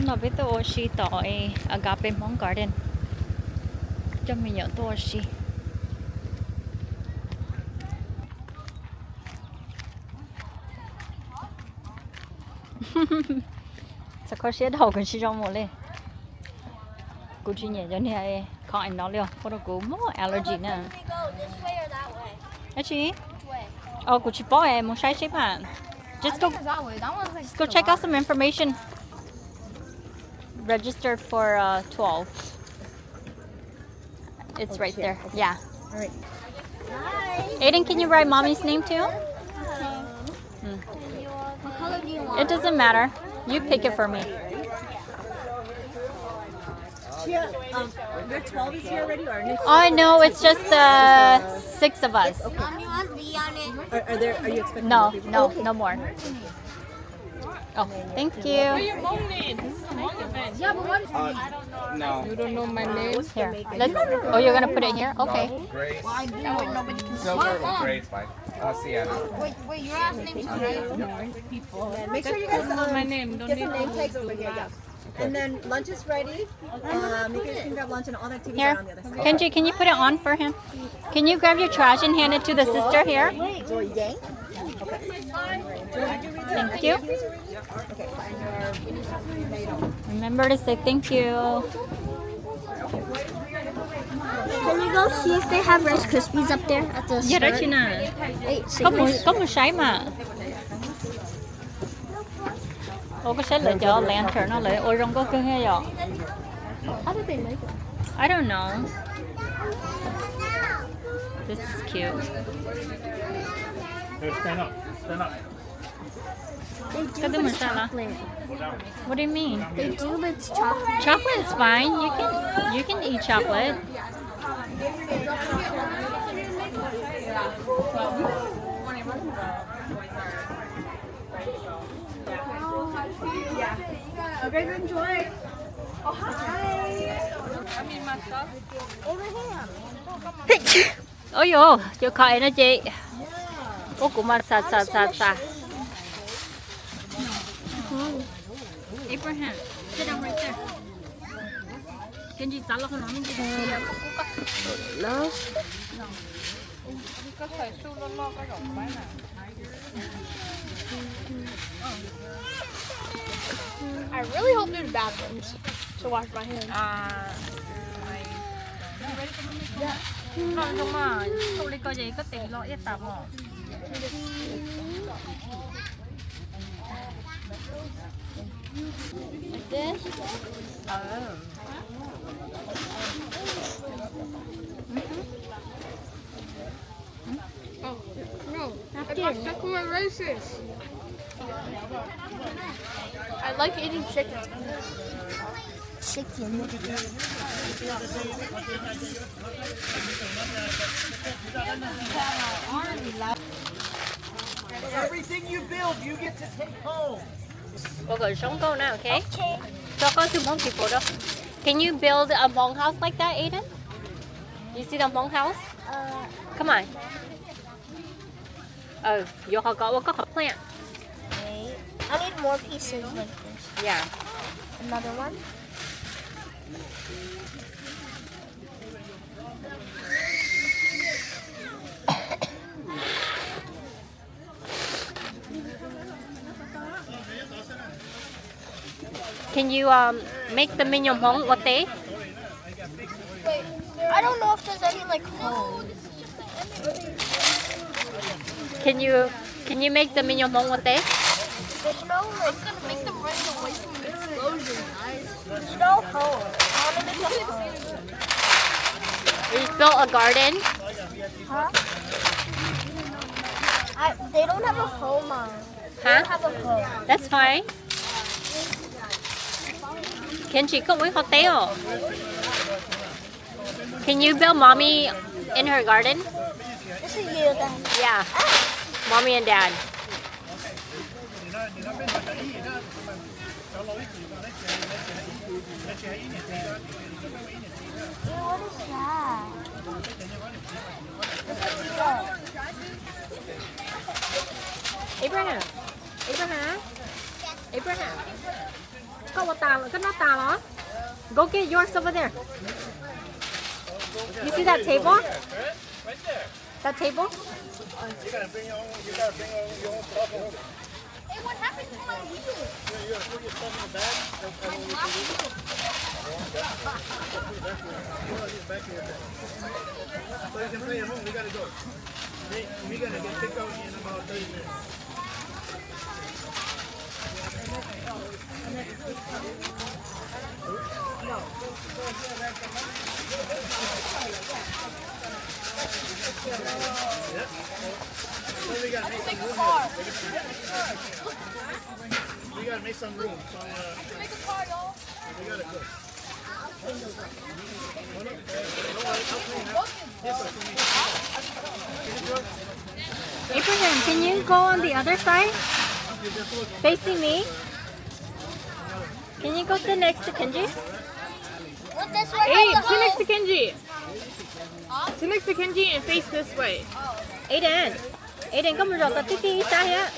No peb tuaj ua si tom Agape Hmong Garden, coj me nyuam tuaj ua si. Txhob kho siab dhau, kuv tsis zoo mus li. Kuv tsis nyiam cov niag cotton no li, ua rau kuv muaj allergy na. Dab tsi? Oh, kuv tsis paub es mus saib seb mas. Just go, just go check out some information. Registered for uh, twelve. It's right there. Yeah. All right. Aiden, can you write mommy's name too? Mm. What color do you want? It doesn't matter. You pick it for me. Tia, um, your twelve is here already, or next? Oh, no, it's just the six of us. Okay. Are, are there, are you expecting more people? No, no, okay. No more. Oh, thank you. Uh, no. You don't know my name? Here. Let's, oh, you're gonna put it here? Okay. Grace. Silver or gray is fine. Uh, Sienna. Wait, wait, your last name is Gray? Make sure you guys um, get some name tags over here. Yeah. And then lunch is ready. Um, you guys can grab lunch and all the activities are Here, on the other side. Kenji, can you put it on for him? Can you grab your trash and hand it to the sister here? Thank you. Remember to say thank you. Can you go see if they have Rice Krispies up there at the Yog dab store? Tsi na? Wait, Koj mus, koj mus saib mas. Ua koj saib lawv cov lantern no lawv ua zoo nkauj kawg yom. How did they make it? I don't know. This is cute. Hey, stand up. Stand up. They Koj do twb mus this saib los? chocolate. What do you mean? They do this chocolate. Chocolate is fine. You can you can eat chocolate. You guys enjoy. Oh, hi. Oj yos, cov kho es no ces ua kuv mas txas txas txas txas. Abraham, sit down right there. Kenji, txav los qhov no me ntsis. I really hope there's bathrooms to wash my hands. Noj zoo mas, ua li ko ces koj tes los ib tag mog. Oh, no. I got stuck on my braces. I like eating chicken. Chicken. Everything you build, you get to take home. Ua kom zoo nkauj na, ok? Cho koj xwb Hmoob tsis pom rau. Can you build a Hmong house like that, Aiden? You see the Hmong house? Come on. Yuav qhov kom ua koj qhov plant. Wait. I need more pieces like this. Yeah. Another one. Can you um make the me nyuam Hmoob ua teb? I don't know if there's any like home. Can you can you make the me nyuam Hmoob ua teb? There's no like. I'm gonna make them run away from the explosion, guys. There's no home. I wanna make a home. We built a garden. Huh? I, they don't have a home, Mom. They Huh? Don't have a home. That's fine. Kenji, koj ua ib qho teb os. Can you build mommy in her garden? This is you then. Yeah. Mommy and dad. Ew, what is that? Abraham. Abraham. Abraham. Koj ua tas, koj noj tas los? Go get yours over there. You see that table? That table? Hey, what happened to my wheel? My left wheel. So you can play at home. We gotta go. We, we gotta get kicked out in about thirty minutes. We gotta make some room. So, uh, we gotta go. Abraham, can you go on the other side? Facing me? Can you go sit next to Kenji? Hey, sit next to Kenji. Sit next to Kenji and face this way. Aiden, Aiden, koj mus zaum kom tib tib ib sab thiab.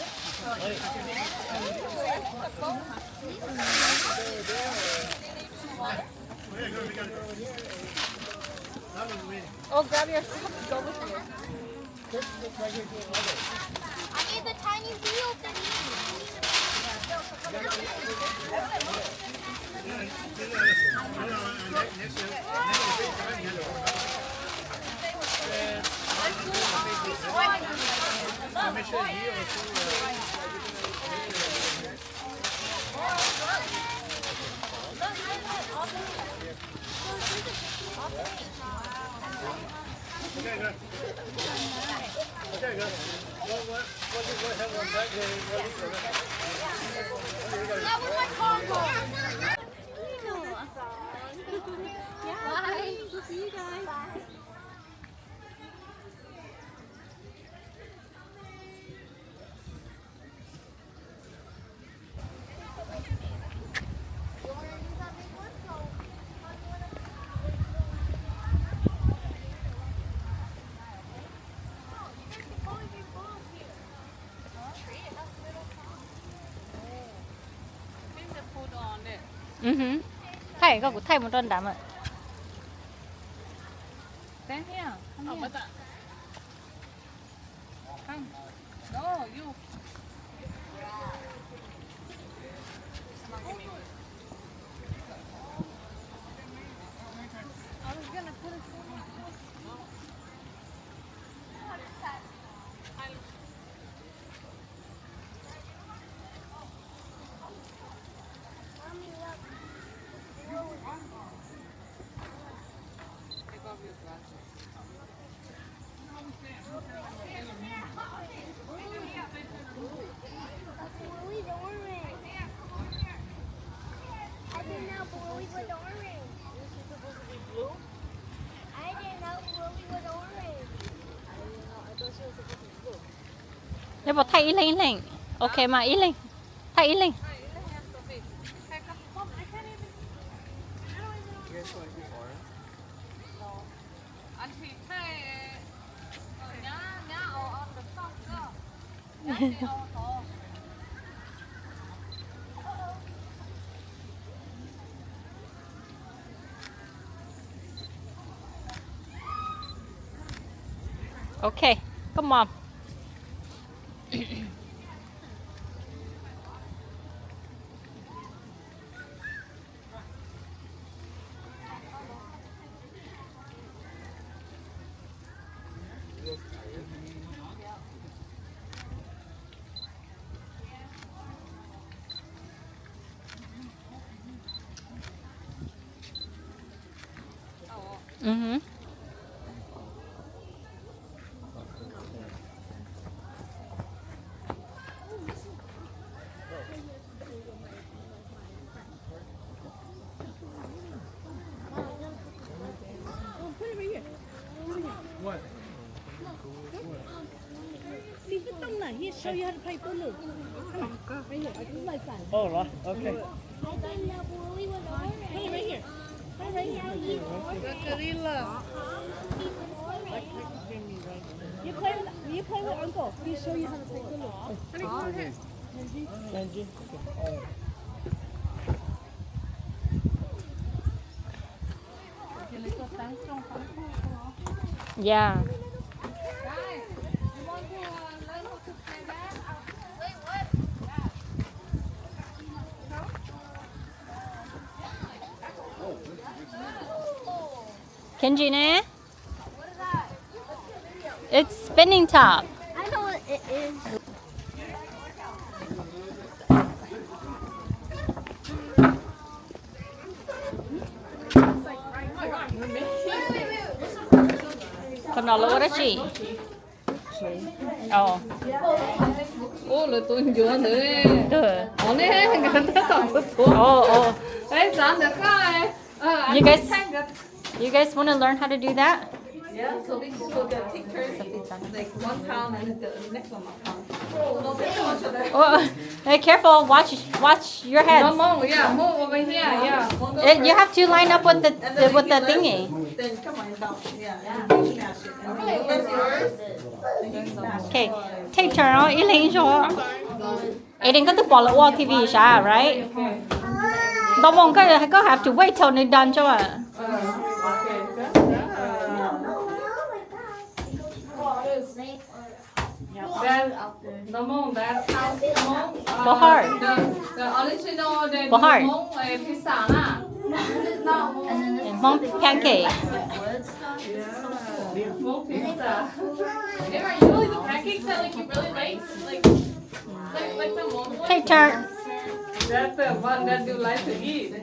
Oh, grab yourself. Go with me. I need the tiny wheel thingy. Thaij koj, kuv thaij mus rau nram mas. Yog puas thaij ib leeg ib leeg? Ok mas ib leeg. Thaij ib leeg. Ok, come on. You play, you play with Uncle. He show you how to play Hulu. Benji. Benji. Okay. All right. Yeah. Kenji ne? It's spinning top. I know it is. Qhov no lawv ua dab tsi? Ua lawv tus ncuav ntawd. Ov ne, nkawd tab tom tua tua. Xav ntawm koj. You guys, you guys want to learn how to do that? Yeah, so we can go there, take turns, like one pound and the next one. Oh, hey, careful, watch, watch your heads. No, move, yeah, move over here, yeah. Eh, you have to line up with the, the with the thingy. Then come on, down, yeah, and you smash it. And then you guys yours. Okay, take turn, ib leeg ib zaug. Aiden, koj twb pom lawv ua T V sav, right? Ntaus moos, koj, koj have to wait till nws done tso. Pov hard. Pov hard. Hmoob pancake. Take turn. That's the one that you like to eat.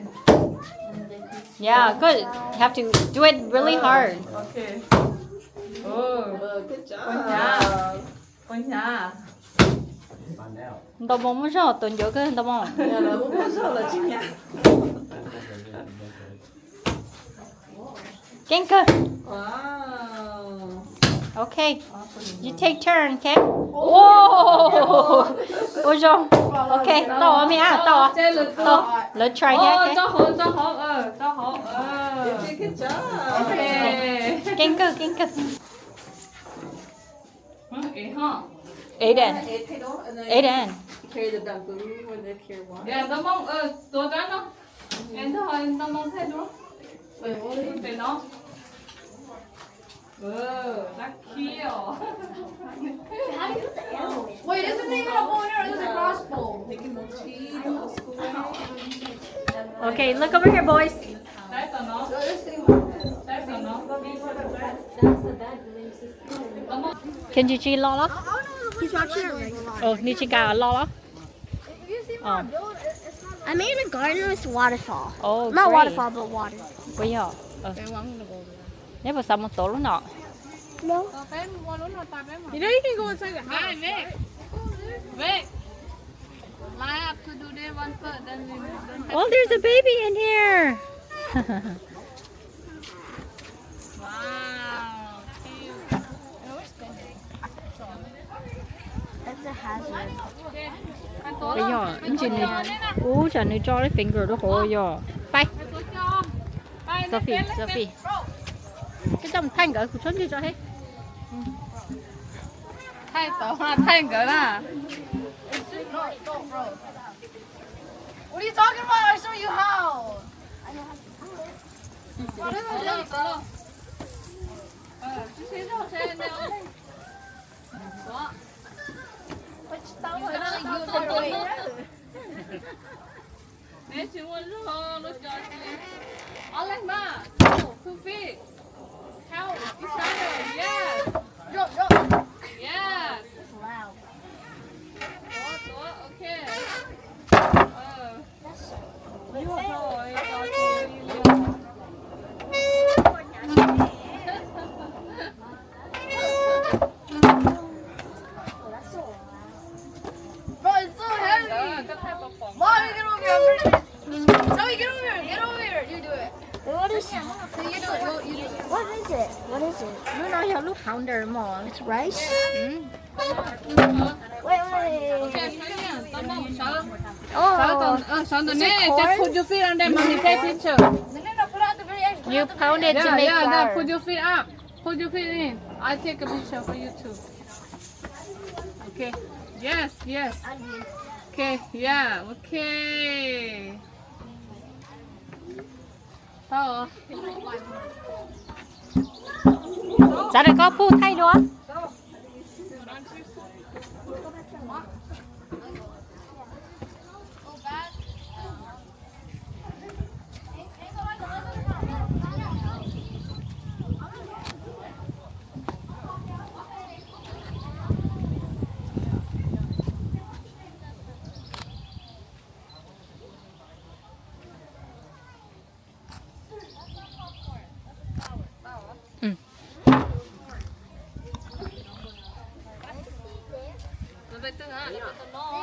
Yeah, good. You have to do it really hard. Okay. Oh, good job. Poj hnyav. Ntaus moos muaj zog, tus ncuav kawg ntaus moos. Keeb kawg. Okay. You take turn, okay? Ua zoo. Okay, tau me a, tau. Tau. Lawv try thiab, okay? Keeb kawg, keeb kawg. Aiden. Aiden. Wait, isn't it a boner or is it crossbow? Okay, look over here, boys. Kheej tsis tsis los los? He's watching it right now. Ov, nws tsis kam los los? I made a garden with waterfall. Oh, not great. Waterfall, but water. Puas yog? Neb puas xav mus tuav lub no? No. You know you can go inside the house, right? Line up to do this one first, then we move them. Oh, there's a baby in here. Wow, cute. That's a hazard. Puas yog? Ib ntsis nws, ub, tsam nws tso lub finger rau hauv yog. Pais. Sophie, Sophie. Koj coj mus thaij nkawd, kuv tsob ntseg tso thiab. Thaij tod, thaij nkawd na. What are you talking about? I show you how. Neb tsis muaj zog lub cov tsis. Ob leeg mas. Two feet. Help each other. Yes. Yes. Tuav, tuav, ok. Bro, it's so heavy. Mommy, get over here. I'm pretty. Zoe, get over here. Get over here. You do it. What is, so you do it. Go, you do it. What is it? What is it? Lub no yog lub pounder mog. It's rice? Wait, wait. Oh, is it corn? Put your feet under, mommy take picture. You pound it to make flour. Yeah, yeah, put your feet up. Put your feet in. I take a picture for you too. Okay. Yes, yes. Okay, yeah, okay. Tau. Txav rau koj phuj thaij dua.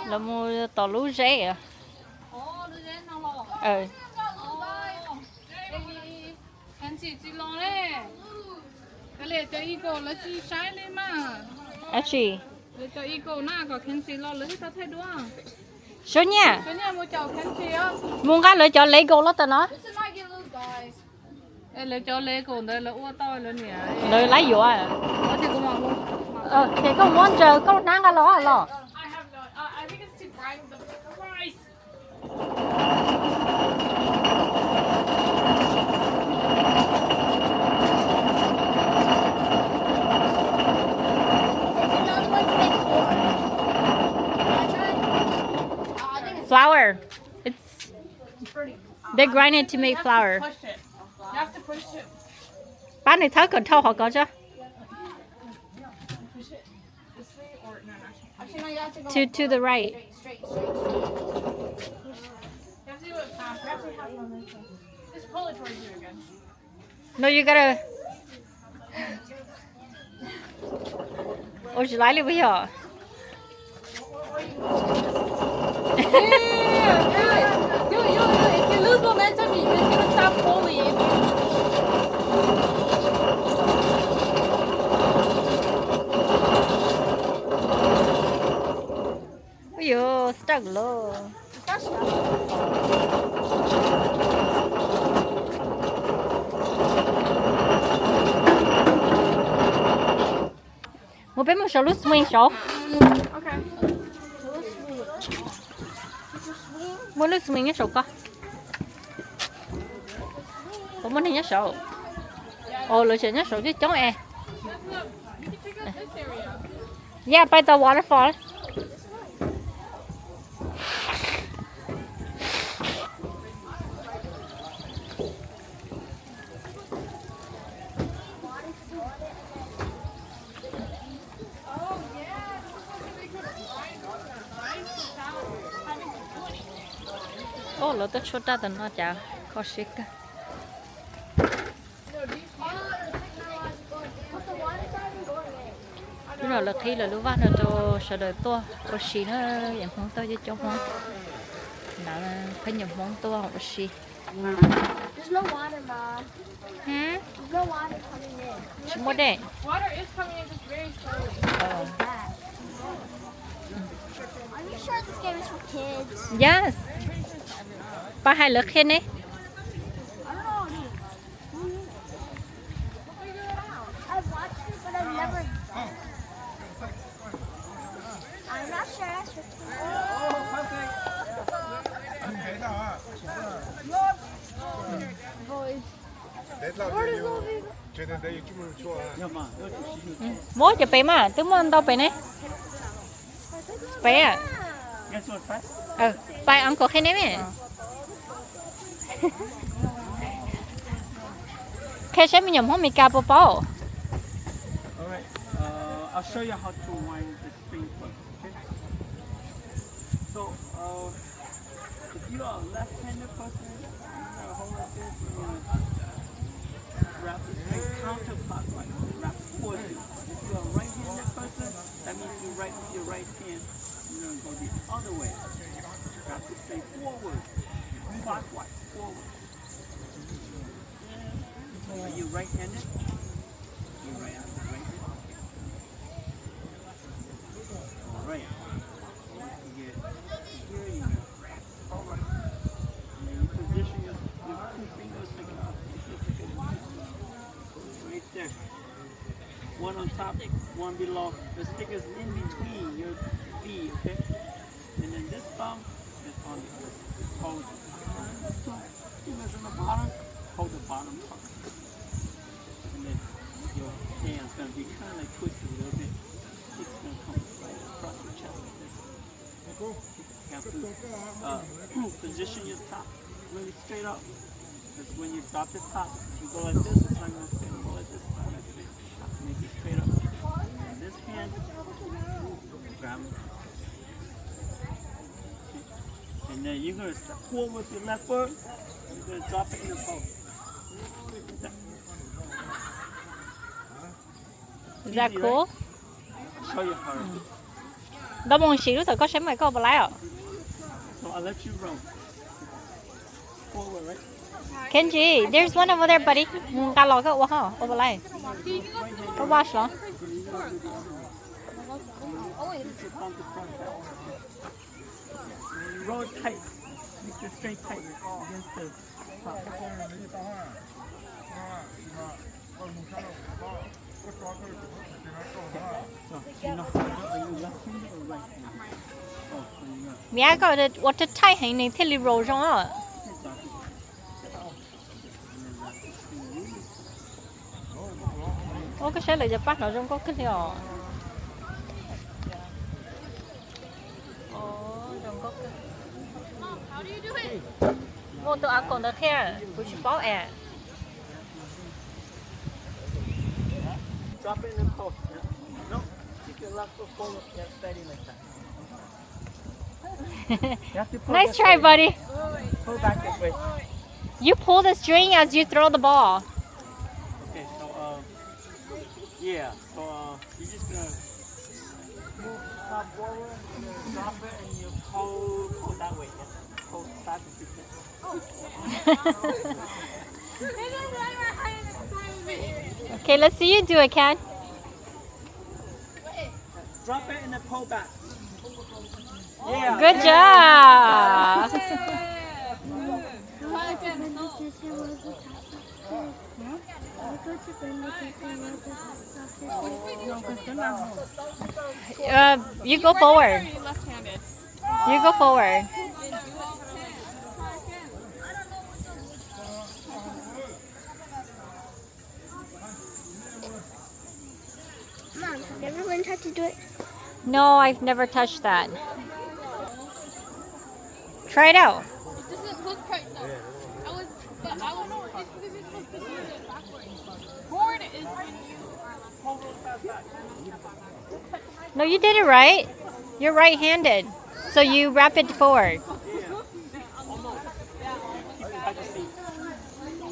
Los mus tom lub zeb. Ab tsi? Sub Nyiaj, mus nqa lawv cov Lego los tom no. Lawv yuav. Ces koj muab ntsaws koj hnab nqa los los. Flour. It's, they grind it to make flour. Pab nws thawb kom dhau hov ko tso. To, to the right. No, you gotta. Ua tsis laib li puas yog? Ui yuv, stuck lawm. Mus peb mus saum lub swing saud. Muaj lub swing nyob saum ko. Puas muaj neeg nyob saud? Os, lawv tseem nyob saud coob coob es. Yeah, by the waterfall. Os, lawv tuaj tshuab raj tam no cas kho siab kawg. Hnub no lawv qhib lawv lub vaj no rau sawv daws tuaj ua si na, yawm Hmoob tuaj coob coob Hmoob. Nav pheej yawm Hmoob tuaj ua si. Tsis muaj dej. Yes. Pab hais lawv qhia ne. Muab cov pem mas twb muaj ntau pem ne. Pem, pais uncle qhia ne me. Qhia saib me nyuam Hmoob Meskas puas paub. If you are a left-handed person, you gotta hold like this, you're gonna wrap this thing counterclockwise, wrap forward. If you are a right-handed person, that means you write with your right hand, you're gonna go the other way. Wrap this thing forward, clockwise, forward. Are you right-handed? You right, right. All right. Once you get here, you wrap forward. And then you position your, your two fingers like a, right there. One on top, one below. The stick is in between your feet, okay? And then this thumb is on the earth. Hold it. Two fingers on the bottom. Hold the bottom part. And then your hands gonna Uh, position your top really straight up. Because when you drop the top, if you go like this, it's not going to fit. Go like this, it's not going to fit. Make it straight up. And this hand, grab it. And then you're going to pull with your left foot. You're going to drop it in the pole. Is that cool? Nto mus siv lub thawv koj saib mas koj puas laib os. Kenji, there's one over there, buddy. Mus nqa los koj ua ho, ua puas laib? Koj watch los. Roll tight. Make the strength tight against the top. Miab, koj ua tight heev nws thiaj li roll zoo os. Ua koj saib lawv cov paj hnov zoo nkauj kawg li os. Zoo nkauj kawg. Muaj tus a kaum ntawd thiab, kuv tsis paub es. Drop it in the pole. No, keep your left foot forward. Yeah, steady like that. You have to pull Nice this try, way. Buddy. Pull back this way. You pull the string as you throw the ball. Okay, so, uh, yeah, so, uh, you're just gonna move top forward, drop it, and you pull, pull that way. Yeah. Pull back if you can. Okay, let's see you do it, Ken. Drop it and then pull back. Yeah. Good job. Uh, you go forward. You go forward. Mom, have you ever learned how to do it? No, I've never touched that. Try it out. It doesn't look right though. I was, but I was, it's because you're supposed to do it backwards. Forward is when you No, you did it right. You're right-handed. So you wrap it forward.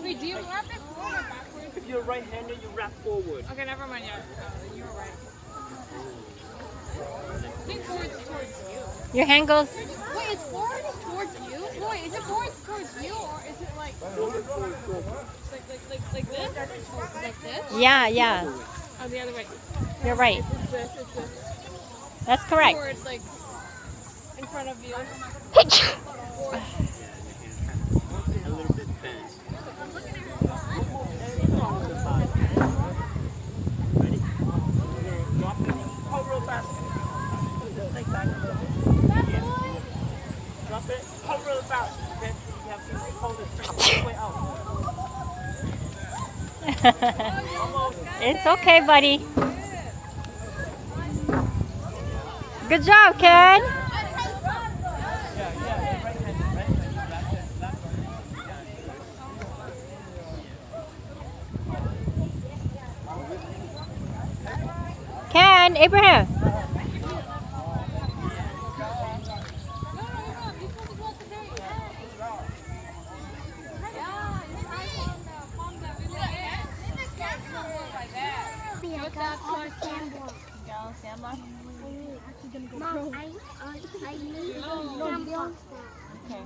Wait, do you wrap it forward or backwards? If you're right-handed, you wrap forward. Okay, never mind. Yeah, uh, you were right. I think forward's towards you. Your hand goes. Wait, is forward towards you? Wait, is it forward towards you or is it like, like, like, like this? Like this? Yeah, yeah. Oh, the other way. You're right. It's this, it's this. That's correct. Forward, like, in front of you. Hitch. A little bit bent. Ready? Drop it. Pull real fast. Pull the snake back a little bit. Yeah. Drop it. Pull real fast. Okay. You have to pull the string all the way out. It's okay, buddy. Good job, Ken. Ken, Abraham. Mom, I, I, I need some. Okay.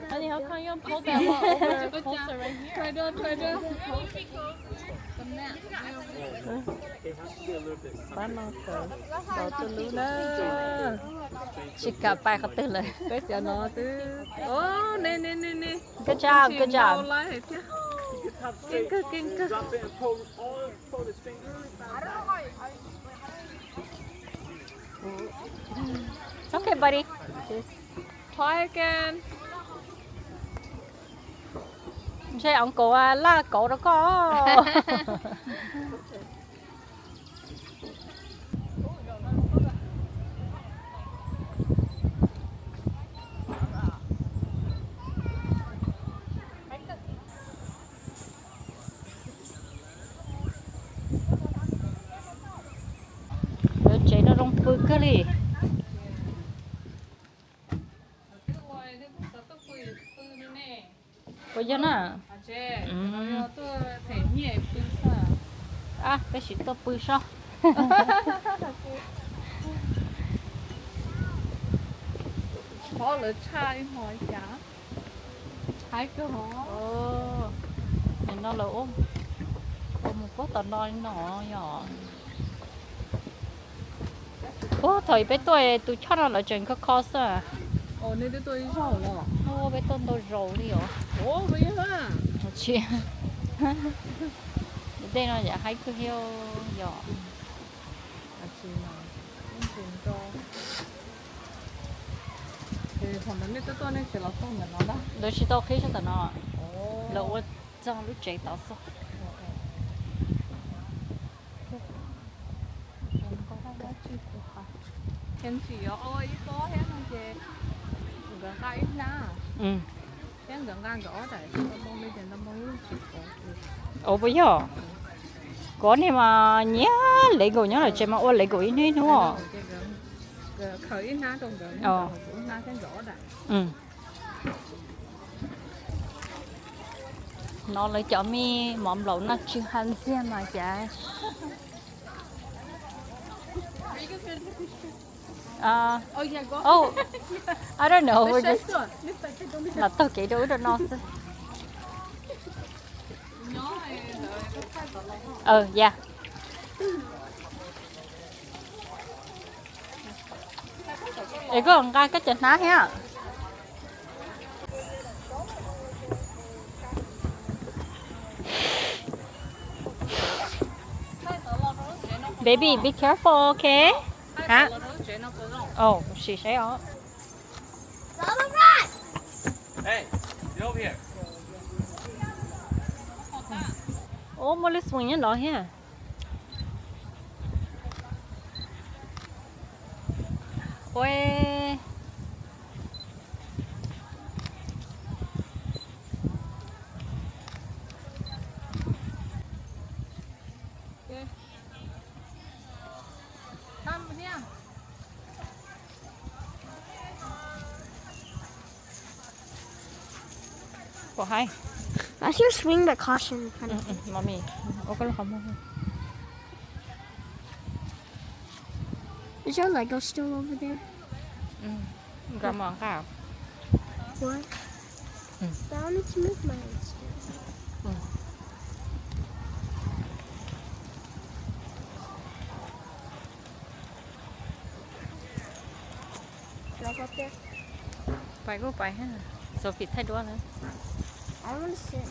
Honey, how come you don't pull that one over closer right here? Try it on, try it on. Pab no kawm tau tus lub na. Tsis kam pais qhov twg lawm. Peb cov no twb, o, ne ne ne ne. Good job, good job. Keej kawg, keej kawg. It's okay, buddy. Try again. Ntshe uncle laj kauv rau koj. Kawg li. Ua yog na. A, peb sim tuaj pw sob. Nim no lawv ua mus puag tom no li no yog. Ub, thaum peb tuaj tus choj no lawv tseem kho kho xwb. Peb tuaj ntau zaus li os. Tsis, tej no yam haib kawg thiab yog. Lawv tsis tau qhib sab tom no, lawv ua txog lub tsev tod xwb. Ua puas yog? Kuv niag mas nyiam Lego nyob lawm tsev mas ua Lego ib hnub hnub os. No lawv cov me mov nplaum no tsw ha ntxiag mas cas. Oh, I don't know, we're just, lam taug kev rau ub rau no xwb. Yeah. Es koj nqa koj cov hnab thiab. Baby, be careful, okay? Hab. Oh, sim saib os. Ub, muaj lub swing nyob no thiab. Ua. Ua hais. That's your swing, but caution. Mami, ua koj lub qhov muag. Is your Lego still over there? Nkag mus nqa. What? But I wanted to move my legs. Pais kuj pais ha. Sophie thaij duab na. I want to sit.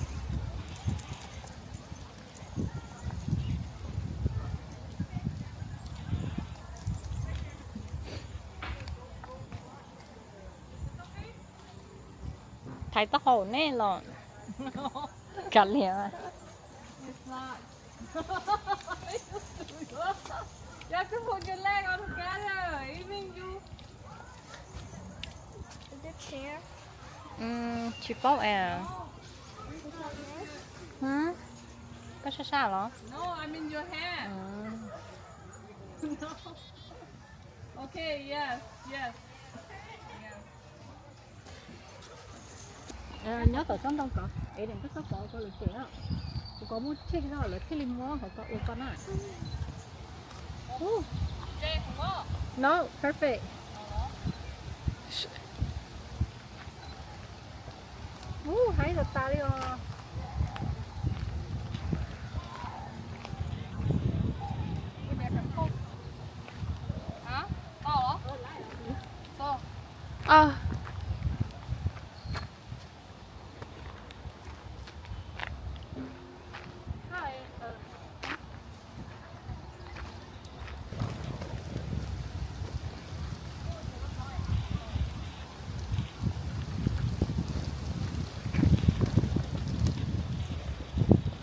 Thaiv taub hau nej los kav liam. You have to put your leg all together, even you. Is it chair? Tsis paub as. Koj sab sab los? No, I mean your hand. Okay, yes, yes. Nyob tom tsob ntoo ko, es dem koj txhob pov ko lawm ces, kuv ko muaj tseg no lawv thiaj li muab qhov ko ua ko na. No, perfect. Ub, haib tas tas li os.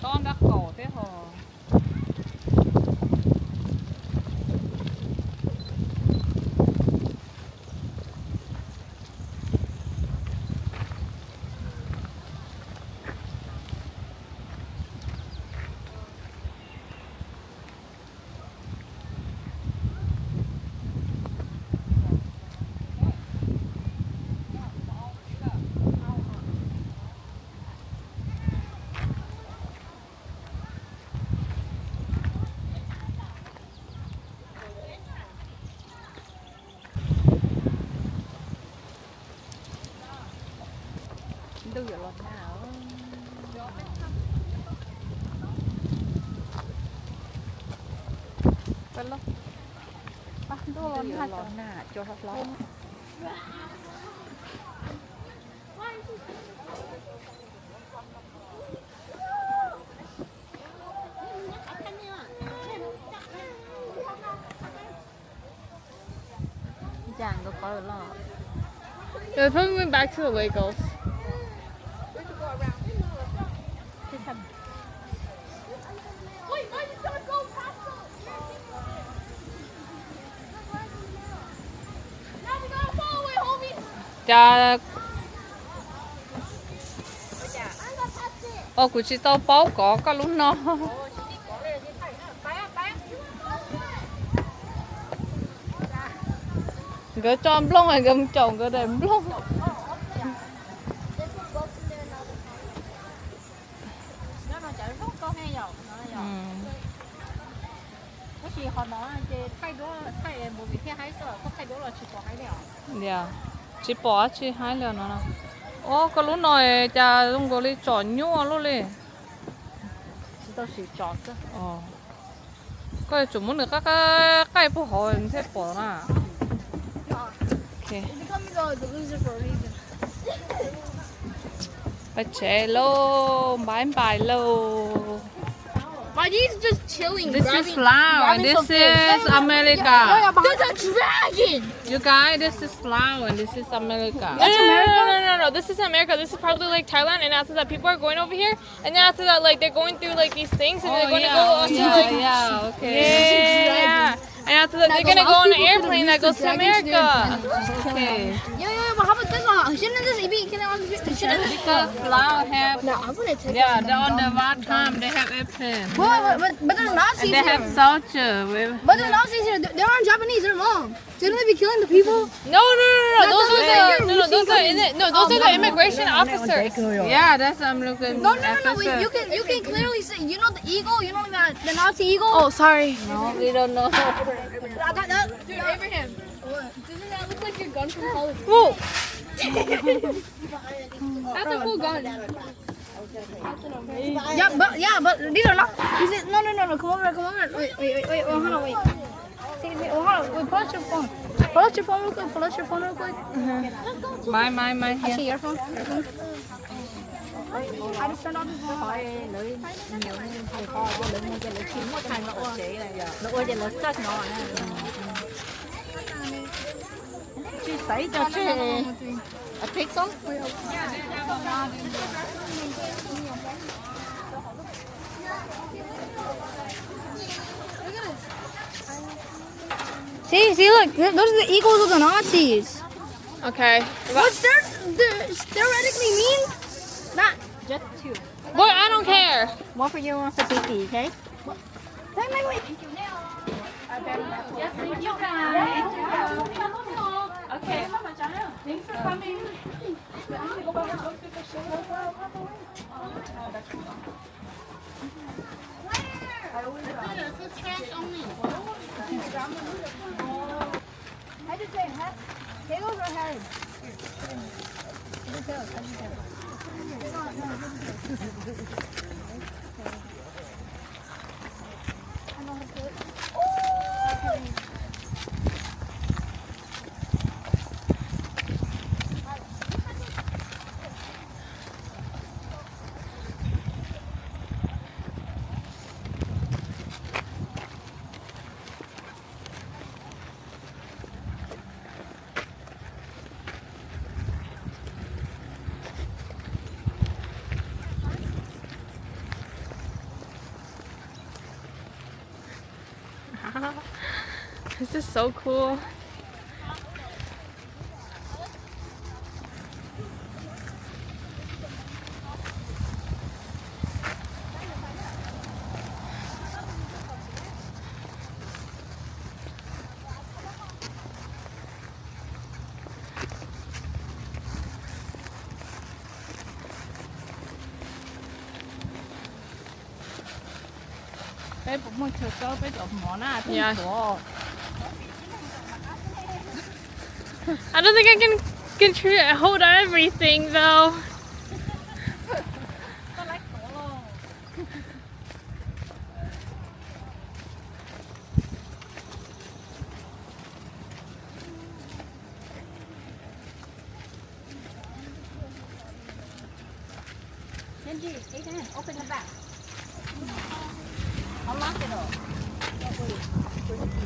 Tob nrab qaum thiab ho. Ntuj yuav los nag. Paj loj, paj ntuj los nag, los nag cov hlob hlob. They're probably going back to the Lagos. Cas, o, kuv tsis tau paub kov koj lub no. Nkawd tso nplooj, nkawd mus caum nkawd daim nplooj. Tsis pom dab tsi haib li no. Ua koj lub no cas zoo nkaus li tsom nyuaj luaj li. Koj yuav tsum muab nws qaij qaij qaij puag hauv nws thiaj pom na. Pais tsev lauj, bye bye lauj. This is Laos and this is America. There's a dragon. You guys, this is Laos and this is America. No, no, no, no, no, no. This is America. This is probably like Thailand, and after that, people are going over here, and then after that, like they're going through like these things, and then they're gonna go on to like, yeah, okay, yeah. And after that, they're gonna go on an airplane that goes to America. Okay. Yo, yo, yo, but how about this one? Shouldn't this be, can I, shouldn't this be? Because Laos have, no, I'm gonna take, yeah, on the war time they have airplane. But, but, but, but they're Nazis here. And they have soldier. But they're Nazis here. They're, they're not Japanese. They're wrong. Shouldn't they be killing the people? No, no, no, no. Those are the, no, no, those are, no, those are the immigration officers. Yeah, that's what I'm looking. No, no, no, no. Wait, you can, you can clearly see. You know the eagle. You know the, the Nazi eagle. Oh, sorry. No, we don't know. Dude, Abraham. What? Doesn't that look like your gun from Call of Duty? Whoa. That's a cool gun. Yeah, but, yeah, but these are not. Is it? No, no, no, no. Come over, come over. Wait, wait, wait, wait. Hold on, wait. See, see, hold on. Wait, pull out your phone. Pull out your phone real quick. Pull out your phone real quick. My, my, my. I see your phone. Your phone. I just turned off your phone. Lawv, lawv muaj ces lawv tsis muaj chaw los ua tsev, lawv ua ces lawv txawj hnov na. Tsis xaiv cov tseg. See, see, look, th- those are the eagles of the Nazis. Okay. What they're, they're theoretically means that. Just two. Boy, I don't care. One for you, one for Kiki, okay? Wait, wait, wait. Yes, thank you, guys. Okay. Thanks for coming. This is so cool. Peb puas muaj chaw tso peb cov mov na? Yeah. I don't think I can control, hold everything though. Open the back. Unlock it all.